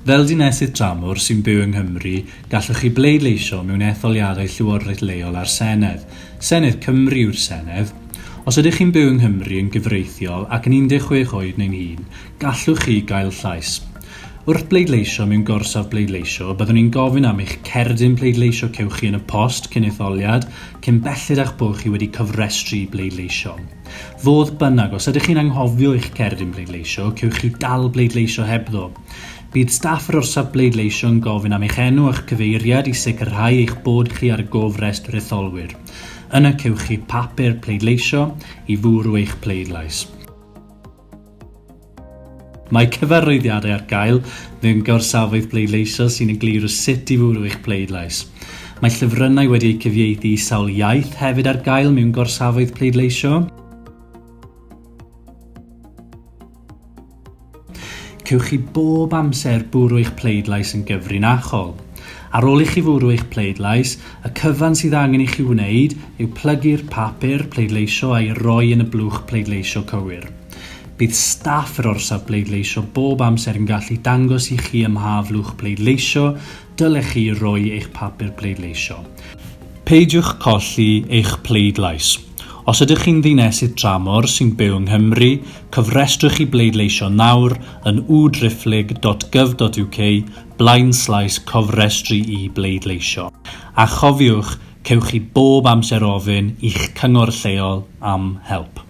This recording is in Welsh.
Fel dinesydd tramor sy'n byw yng Nghymru, gallwch chi bleidleisio mewn etholiadau llywodraeth leol a'r Senedd. Senedd Cymru yw'r Senedd. Os ydych chi'n byw yng Nghymru yn gyfreithiol ac yn 16 oed neu'n hŷn, gallwch chi gael llais. Wrth bleidleisio mewn gorsaf bleidleisio, byddwn ni'n gofyn am eich cerdyn pleidleisio cewch chi yn y post cyn etholiad, cyn belled â'ch bod chi wedi cofrestru i bleidleisio. Fodd bynnag, os ydych chi'n anghofio eich cerdyn pleidleisio, cewch chi dal bleidleisio hebddo. Bydd staff yr orsaf bleidleisio yn gofyn am eich enw a'ch cyfeiriad i sicrhau eich bod chi ar y gofrestr etholwyr. Yna cewch chi papur pleidleisio i fwrw eich pleidlais. Mae cyfarwyddiadau ar gael mewn gorsafoedd pleidleisio sy'n egluro sut i fwrw eich pleidlais. Mae llyfrynnau wedi eu cyfieithu i sawl iaith hefyd ar gael mewn gorsafoedd pleidleisio. Cewch chi bob amser bwrw eich pleidlais yn gyfrinachol. Ar ôl i chi fwrw eich pleidlais, y cyfan sydd angen i chi wneud yw plygu'r papur pleidleisio a'i roi yn y blwch pleidleisio cywir. Bydd staff yr orsaf bleidleisio bob amser yn gallu dangos i chi ym mha flwch pleidleisio dylech chi roi eich papur pleidleisio. Peidiwch colli eich pleidlais. Os ydych chi'n ddinesydd tramor sy'n byw yng Nghymru, cofrestrwch i bleidleisio nawr yn www.gov.uk blaenslaes cofrestru i bleidleisio. A chofiwch, cewch chi bob amser ofyn i'ch cyngor lleol am help.